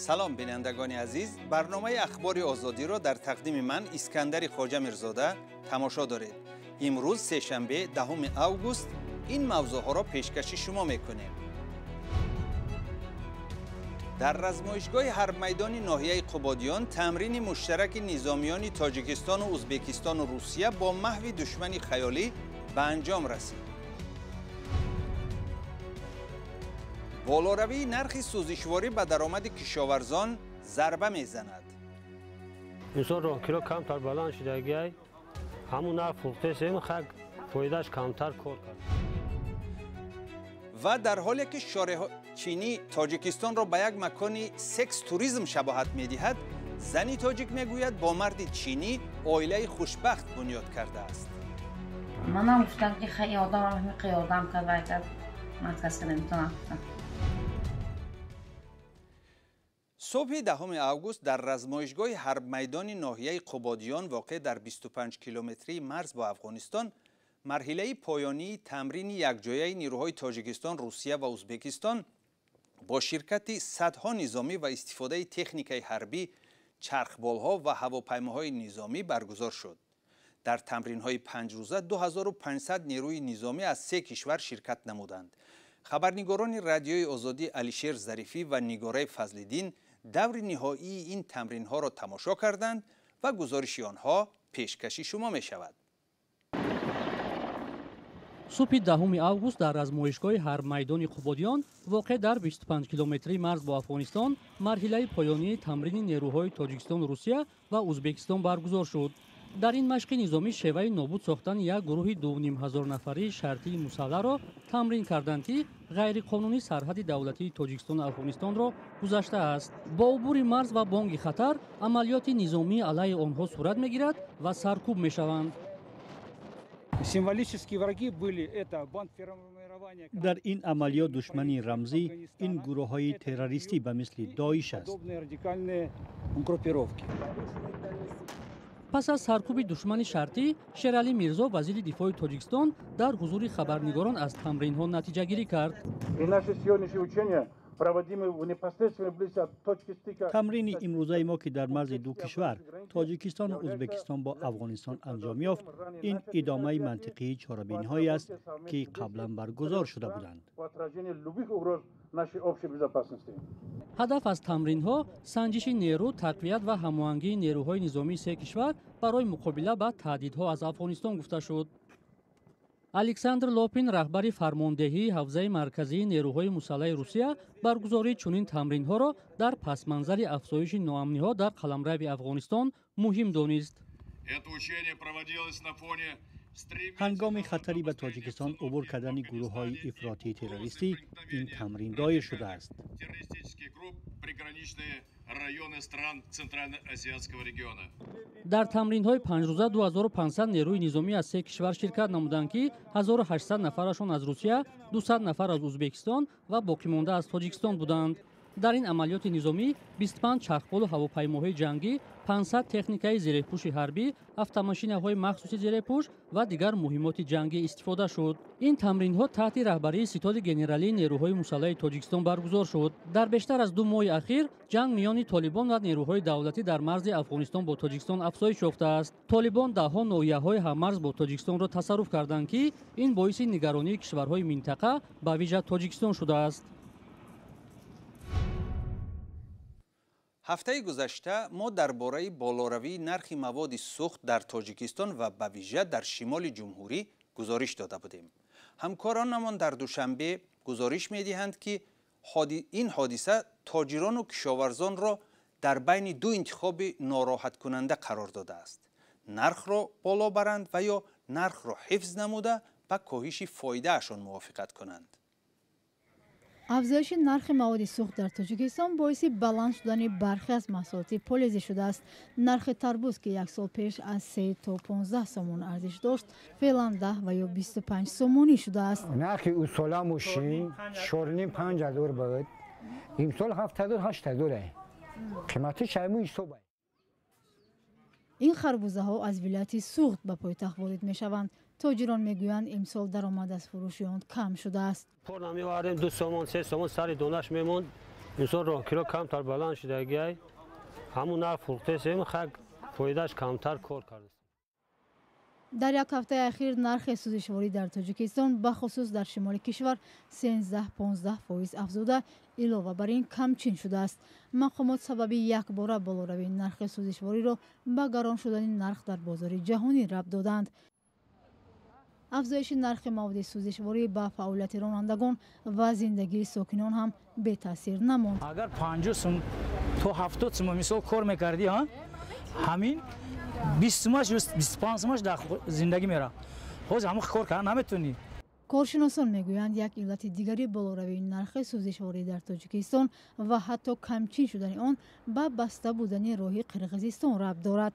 Салом, бинандагони азиз. Барномаи Ахбори Озодиро дар тақдими ман, Искандари Хоҷа Мирзода, тамошо доред. Имрӯз, сешанбе, 10 август, ин мавзӯъҳоро пешкаши шумо мекунем. Дар размоишгоҳи ҳарбмайдони ноҳияи Қубодиён тамрини муштараки низомиёни Тоҷикистону Узбекистону Русия бо маҳви душмани хаёлӣ ба анҷом расид. Болоравии нархи сӯзишворӣ ба даромади кишоварзон зарба мезанад. Инсон роҳкиро камтар баланд шудагиай, ҳамун нарх фурӯхтесем, хак фоидааш камтар кор кард. Ва дар ҳоле ки шореҳ чинӣ Тоҷикистонро ба як макони секс туризм шабоҳат медиҳад, зани тоҷик мегӯяд, бо марди чинӣ оилаи хушбахт бунёд кардааст. Манам гуфтам, ки хай, одам ҳамиқа ёрдам кард, вай кард, ман касе наметавонам гуфтам. Субҳи 10 август дар размоишгоҳи ҳарбмайдони ноҳияи Қубодиён, воқеъ дар 25 километрии марз бо Афғонистон, марҳилаи поёнии тамрини якҷояи нирӯҳои Тоҷикистон, Русия ва Узбекистон бо ширкати садҳо низомӣ ва истифодаи техникаи ҳарбӣ, чархболҳо ва ҳавопаймоҳои низомӣ баргузор шуд. Дар тамринҳои панҷрӯза 2500 нерӯи низомӣ аз се кишвар ширкат намуданд. Хабарнигорони Радиои Озодӣ Алишер Зарифӣ ва Нигораи Фазлиддин даври ниҳоии ин тамринҳоро тамошо карданд ва гузориши онҳо пешкаши шумо мешавад. Субҳи 10 август дар размоишгоҳи ҳарбмайдони Қубодиён, воқеъ дар 25 километрии марз бо Афғонистон, марҳилаи поёнии тамрини нерӯҳои Тоҷикистон, Русия ва Узбекистон баргузор шуд. Дар ин машқи низомӣ шеваи нобуд сохтани як гурӯҳи 2500 нафарии шартии мусаллаҳро тамрин карданд, ки ғайриқонунӣ сарҳади давлатии Тоҷикистону Афғонистонро гузаштааст. Бо убури марз ва бонги хатар амалиёти низомӣ алайҳи онҳо сурат мегирад ва саркӯб мешаванд. Символические враги были это бандформирования. Дар ин амалиёт душмани рамзӣ ин гурӯҳҳои террористӣ ба мисли Доиш аст. Подобные радикальные группировки. Пас аз саркӯби душмани шартӣ, Шералӣ Мирзо, вазири дифои Тоҷикистон, дар ҳузури хабарнигорон аз тамринҳо натиҷагирӣ кард. И наши сегодняшние учения, проводимые в непосредственной близости от точки стыка. Тамрини имрӯзаи мо, ки дар марзи ду кишвар, Тоҷикистону Узбекистон, бо Афғонистон анҷом ёфт, ин идомаи мантиқии чорабиниҳое аст, ки қаблан баргузор шуда буданд. По отражению любых угроз нашей общей безопасности. Ҳадаф аз тамринҳо санҷиши нерӯ, тақвият ва ҳамоҳангии нерӯҳои низомии се кишвар барои муқобила ба таҳдидҳо аз Афғонистон гуфта шуд. Александр Лопин, раҳбари фармондеҳии ҳавзаи марказии нерӯҳои мусаллаҳи Русия, баргузории чунин тамринҳоро дар пасманзари афзоиши ноамниҳо дар қаламрави Афғонистон муҳим донист. Это учение проводилось на фоне Ҳангоми хатари ба Тоҷикистон убур кардани гурӯҳҳои ифротии террористӣ ин тамрин доир шудааст. Террористических групп приграничные районы стран Центральноазиатского региона. Дар тамринҳои панҷрӯза 2500 нерӯи низомӣ аз се кишвар ширкат намуданд, ки 1800 нафарашон аз Русия, 200 нафар аз Узбекистон ва боқимонда аз Тоҷикистон буданд. Дар ин амалиёти низомӣ 25 чархболу ҳавопаймоҳои ҷангӣ, 500 техникаи зерепӯши ҳарбӣ, автомошинаҳои махсуси зерепӯш ва дигар муҳимоти ҷангӣ истифода шуд. Ин тамринҳо таҳти раҳбарии Ситоди генералии нерӯҳои мусаллаҳи Тоҷикистон баргузор шуд. Дар бештар аз 2 моҳи ахир ҷанг миёни толибон ва нерӯҳои давлатӣ дар марзи Афғонистон бо Тоҷикистон афзоиш ёфтааст. Толибон даҳҳо ноҳияҳои ҳаммарз бо Тоҷикистонро тасарруф карданд, ки ин боиси нигаронии кишварҳои минтақа, ба вижа Тоҷикистон, шудааст. Ҳафтаи гузашта мо дар бораи болоравии нархи маводи сӯхт дар Тоҷикистон ва ба вижа дар шимоли ҷумҳурӣ гузориш дода будем. Ҳамкоронамон дар Душанбе гузориш медиҳанд, ки ин ҳодиса тоҷирону кишоварзонро дар байни ду интихоби нороҳаткунанда қарор додааст: нархро боло баранд ва ё нархро ҳифз намуда, ба коҳиши фоидаашон мувофиқат кунанд. Афзоиши нархи маводи сӯхт дар Тоҷикистон боиси баланд шудани бархе аз маҳсулоти полезӣ шудааст. Нархи тарбуз, ки як сол пеш аз 3 то 15 сомон арзиш дошт, феълан 10 ва ё 25 сомонӣ шудааст. Нархи усола мошин чорним панҷ ҳазор буд, имсол 7000, 8000. Қимати шайму ҳисоба. Ин харбузаҳо аз вилояти Суғд ба пойтахт ворид мешаванд. Тоҷирон мегӯянд, имсол даромад аз фурӯши он кам шудааст. Пор намеовардем, 2 сомон, 3 сомон сари донаш мемонд. Имсол роҳкиро камтар баланд шудагиай, ҳамун нарх фурӯхтесем, хак фоидааш камтар кор кард. Дар як ҳафтаи ахир нархи сӯзишворӣ дар Тоҷикистон, бахусус дар шимоли кишвар, 13-15% афзуда, илова бар ин камчин шудааст. Мақомот сабаби якбора болоравии нархи сӯзишвориро ба гарон шудани нарх дар бозори ҷаҳонӣ рабт доданд. Афзоиши нархи маводи сӯзишворӣ ба фаъолияти ронандагон ва зиндагии сокинон ҳам бетаъсир намонд. Агар 50 сум то 70 сум мисол кор мекардӣ, ҳамин 20 сумаш, 25 сумаш дар зиндагӣ мера. Ҳозир ҳамон кор кардан наметавонӣ. Коршиносон мегӯянд, як иллати дигари болоравии нархи сӯзишворӣ дар Тоҷикистон ва ҳатто камчин шудани он ба баста будани роҳи Қирғизистон рабт дорад.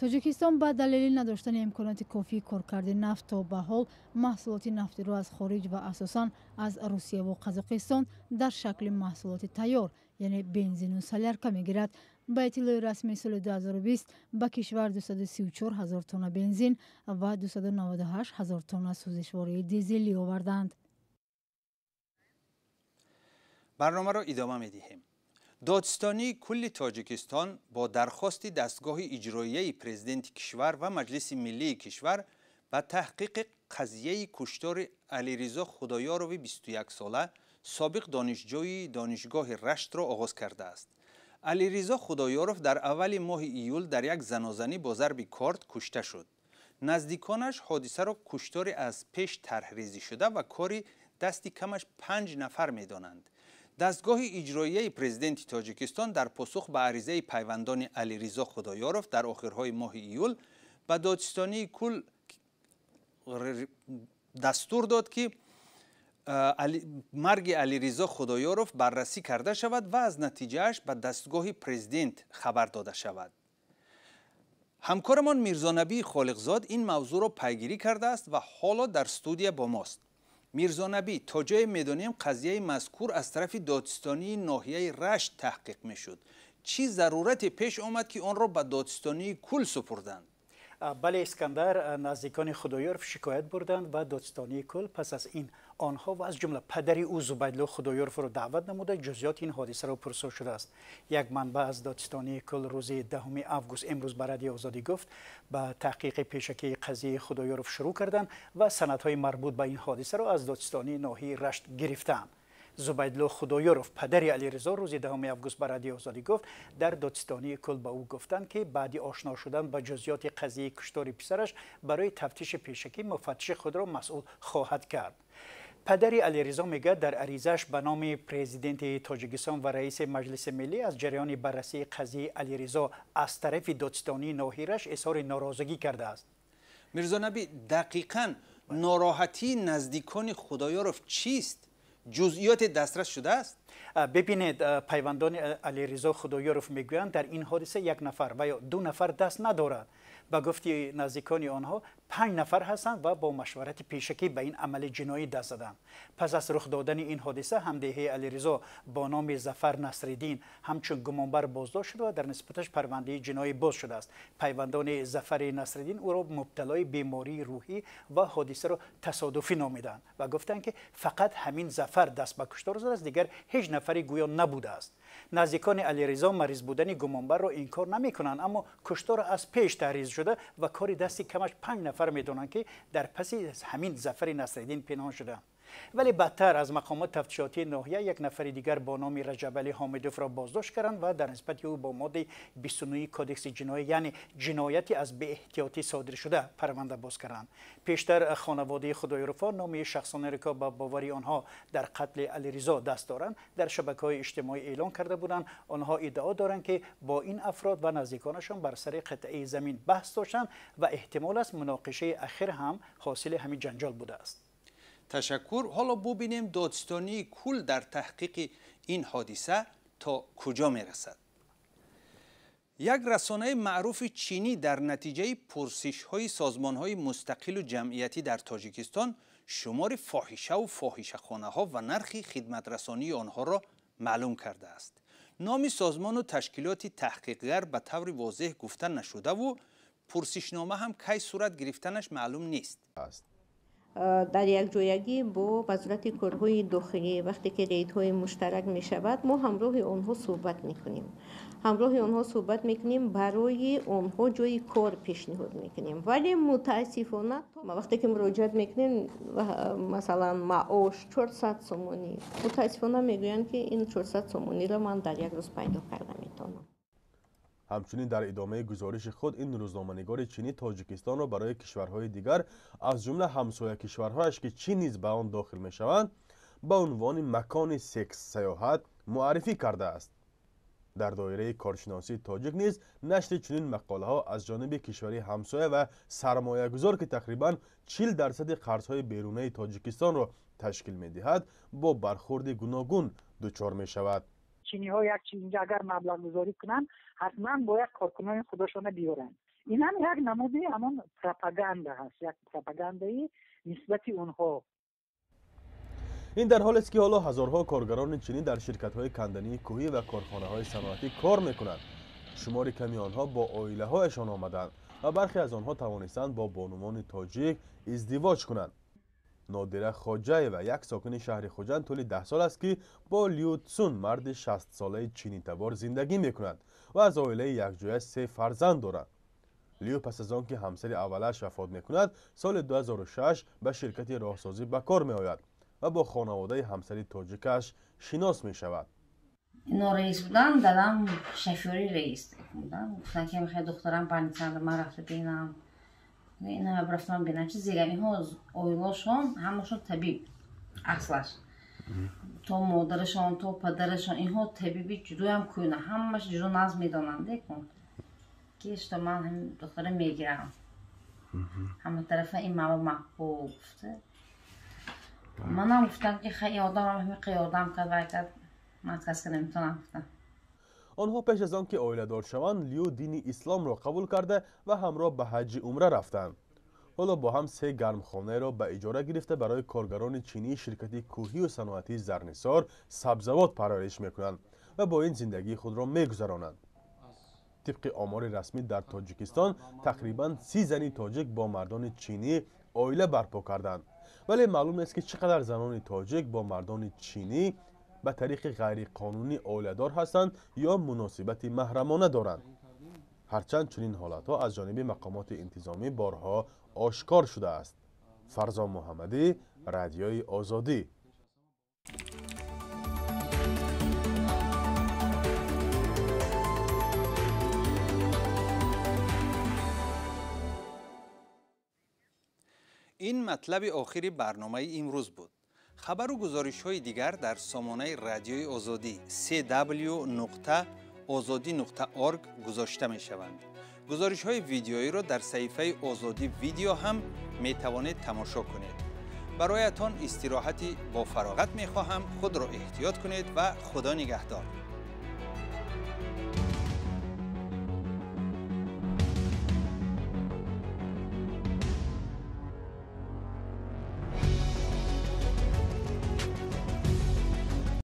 Тоҷикистон ба далели надоштани имконоти кофии коркарди нафт то ба ҳол маҳсулоти нафтиро аз хориҷ ва асосан аз Русияву Қазоқистон дар шакли маҳсулоти тайёр, яъне бензину солярка мегирад. Ба иттилои расмии соли 2020 ба кишвар 234 ҳазор тонна бензин ва 298 ҳазор тонна сӯзишвории дизелӣ оварданд. Барномаро идома медиҳем. Додстонии кулли Тоҷикистон бо дархости дастгоҳи иҷроияи президенти кишвар ва Маҷлиси миллии кишвар ба таҳқиқи қазияи куштори Алиризо Худоёрови 21сола, собиқ донишҷӯи донишгоҳи Раштро оғоз кардааст. Алиризо Худоёров дар аввали моҳи июл дар як занозанӣ бо зарби корд кушта шуд. Наздиконаш ҳодисаро куштори аз пеш тарҳрезӣ шуда ва кори дасти камаш 5 нафар медонанд. Дастгоҳи иҷроияи президенти Тоҷикистон дар посух ба аризаи пайвандони Алиризо Худоёров дар охирҳои моҳи июл ба додстонии кул дастур дод, ки марги Алиризо Худоёров баррасӣ карда шавад ва аз натиҷааш ба дастгоҳи президент хабар дода шавад. Ҳамкорамон Мирзонабии Холиқзод ин мавзӯъро пайгирӣ кардааст ва ҳоло дар студия бо мост. Мирзонабӣ, то ҷое медонем, қазияи мазкур аз тарафи додстонии ноҳияи Рашт таҳқиқ мешуд. Чӣ зарурате пеш омад, ки онро ба додстонии кул супурданд? Бале, Искандар, наздикони Худоёров шикоят бурданд ва додстонии кул пас аз ин онҳо ва аз ҷумла падари ӯ Зубайдулло Худоёровро даъват намуда ҷузъиёти ин ҳодисаро пурсо шудааст. Як манбаъ аз додстонии кул рӯзи 10 август имрӯз ба Радиои Озодӣ гуфт, ба таҳқиқи пешакии қазияи Худоёров шурӯъ карданд ва санадҳои марбут ба ин ҳодисаро аз додстонии ноҳияи Рашт гирифтаанд. Зубайдулло Худоёров, падари Алиризо, рӯзи 10 август ба Радиои Озодӣ гуфт, дар додстонии кул ба ӯ гуфтанд, ки баъди ошно шудан ба ҷузъиёти қазияи куштори писараш барои тафтиши пешакӣ муфаттиши худро масъул хоҳад кард. Падари Алиризо мегӯяд, дар аризааш ба номи президенти Тоҷикистон ва раиси Маҷлиси миллӣ аз ҷараёни баррасии қазияи Алиризо аз тарафи додстонии ноҳияи Рашт изҳори норозигӣ кардааст. Мирзонабӣ, дақиқан нороҳатии наздикони Худоёров чист? Ҷузъиёте дастрас шудааст? Бибинед, пайвандони Алиризо Худоёров мегӯянд, дар ин ҳодиса як нафар ва ё 2 нафар даст надорад. Ба гуфти наздикони онҳо 5 нафар ҳастанд ва бо машварати пешакӣ ба ин амали ҷиноӣ даст заданд. Пас аз рух додани ин ҳодиса ҳамдеҳаи Алиризо бо номи Зафар Насриддин ҳамчун гумонбар боздошт шуд ва дар нисбаташ парвандаи ҷиноӣ боз шудааст. Пайвандони Зафари Насриддин ӯро мубталои бемории рӯҳӣ ва ҳодисаро тасодуфӣ номиданд ва гуфтанд, ки фақат ҳамин Зафар даст ба куштор задааст, дигар ҳеҷ нафари гӯё набудааст. Наздикони Алиризо мариз будани гумонбарро инкор намекунанд, аммо куштор аз пеш таҳриз шуда ва кори дасти камаш 5 нафар медонанд, ки дар паси ҳамин Зафари Насриддин пинҳон шудаанд. Вале бадтар, аз мақомот тафтишотии ноҳия як нафари дигар бо номи Раҷабалӣ Ҳомидовро боздошт карданд ва дар нисбати ӯ бо моддаи 29 кодекси ҷиноӣ, яъне ҷинояти аз беэҳтиётӣ содир шуда, парванда боз карданд. Пештар хонаводаи Худоёровҳо номи шахсонеро, ки ба бовари онҳо дар қатли Алиризо даст доранд, дар шабакаҳои иҷтимоӣ эълон карда буданд. Онҳо иддао доранд, ки бо ин афрод ва наздиконашон бар сари қитъаи замин баҳс доштанд ва эҳтимол аст муноқишаи ахир ҳам ҳосили ҳамин ҷанҷол будааст. Ташаккур. Ҳоло бубинем додстонии кул дар таҳқиқи ин ҳодиса то куҷо мерасад. Як расонаи маъруфи чинӣ дар натиҷаи пурсишҳои созмонҳои мустақилу ҷамъиятӣ дар Тоҷикистон шумори фоҳишаву фоҳишахонаҳо ва нархи хидматрасонии онҳоро маълум кардааст. Номи созмону ташкилоти таҳқиқгар ба таври возеҳ гуфта нашудаву пурсишнома ҳам кай сурат гирифтанаш маълум нест. Дар якҷоягӣ бо Вазорати корҳои дохилӣ вақте ки рейдҳои муштарак мешавад, мо ҳамроҳи онҳо суҳбат мекунем. Ҳамроҳи онҳо суҳбат мекунем, барои онҳо ҷои кор пешниҳод мекунем. Вале мутаассифона вақте ки муроҷиат мекунем, масалан маош 400 сомонӣ, мутаассифона мегӯянд, ки ин 400 сомониро ман дар як рӯз пайдо карда метавонам. Ҳамчунин дар идомаи гузориши худ ин рӯзноманигори чинӣ Тоҷикистонро барои кишварҳои дигар, аз ҷумла ҳамсоя кишварҳояш, ки Чин низ ба он дохил мешаванд, ба унвони макони секс-саёҳат муаррифӣ кардааст. Дар доираи коршиносии тоҷик низ нашри чунин мақолаҳо аз ҷониби кишвари ҳамсоя ва сармоягузор, ки тақрибан 40% қарзҳои берунаи Тоҷикистонро ташкил медиҳад, бо бархурди гуногун дучор мешавад. Чиниҳо як чиз инҷа агар маблағгузорӣ кунанд, ҳатман бояд коркунони худашона биёранд. Ин ҳам як намуди ҳамон пропаганда ҳаст, як пропагандаи нисбати онҳо. Ин дар ҳолест, ки ҳоло ҳазорҳо коргарони чинӣ дар ширкатҳои кандании кӯҳӣ ва корхонаҳои саноатӣ кор мекунанд. Шумори ками онҳо бо оилаҳояшон омаданд ва бархе аз онҳо тавонистанд бо бонувони тоҷик издивоҷ кунанд. Нодира Хоҷаева, як сокини шаҳри Хуҷанд, тӯли 10 сол аст, ки бо Лю Цун, марди 60-солаи чинитабор, зиндагӣ мекунад ва аз оилаи якҷоя 3 фарзанд дорад. Лю пас аз он ки ҳамсари аввалаш вафот мекунад, соли 2006 ба ширкати роҳсозӣ ба кор меояд ва бо хонаводаи ҳамсари тоҷикаш шинос мешавад. Ино раис будан, дадам шофёри раис будан. Гуфтан, ки мехоҳи духтарам больницада, ман рафта бинам. Ина рафтам бинам, чи зега инҳо оилашон ҳамашон табиб аслаш. То модарашон, то падарашон инҳо табиби ҷудоям кӯна, ҳамаш ҷудо назм медонанд, кун. Ки что ман ҳам духтара мегирам. Ҳама тарафа ин мама мақбул гуфта. Манам гуфтам, ки хай одам ҳамин ёрдам кард, вай кард, ман кас ка наметавонам, гуфтам. Онҳо пеш аз он ки оиладор шаванд, Лю дини исломро қабул карда ва ҳамроҳ ба ҳаҷҷи умра рафтанд. Ҳоло бо ҳам 3 гармхонаеро ба иҷора гирифта барои коргарони чинии ширкати кӯҳию саноатии Зарнисор сабзавот парвариш мекунанд ва бо ин зиндагии худро мегузаронанд. Тибқи омори расмӣ дар Тоҷикистон тақрибан 30 зани тоҷик бо мардони чинӣ оила барпо карданд. Вале маълум нест, ки чӣ қадар занони тоҷик бо мардони чинӣ ба тариқи ғайриқонунӣ оиладор ҳастанд ё муносибати маҳрамона доранд. Ҳарчанд чунин ҳолатҳо аз ҷониби мақомоти интизомӣ борҳо ошкор шудааст. Фарзон Муҳаммадӣ, Радиои Озодӣ. Ин матлаби охири барномаи имрӯз буд. Хабару гузоришҳои дигар дар сомонаи Радиои Озодӣ cw.ozodi.org гузошта мешаванд. Гузоришҳои видеоиро дар саҳифаи Озодӣ видео ҳам метавонед тамошо кунед. Бароятон истироҳати бофароғат мехоҳам. Худро эҳтиёт кунед ва Худо нигаҳдор.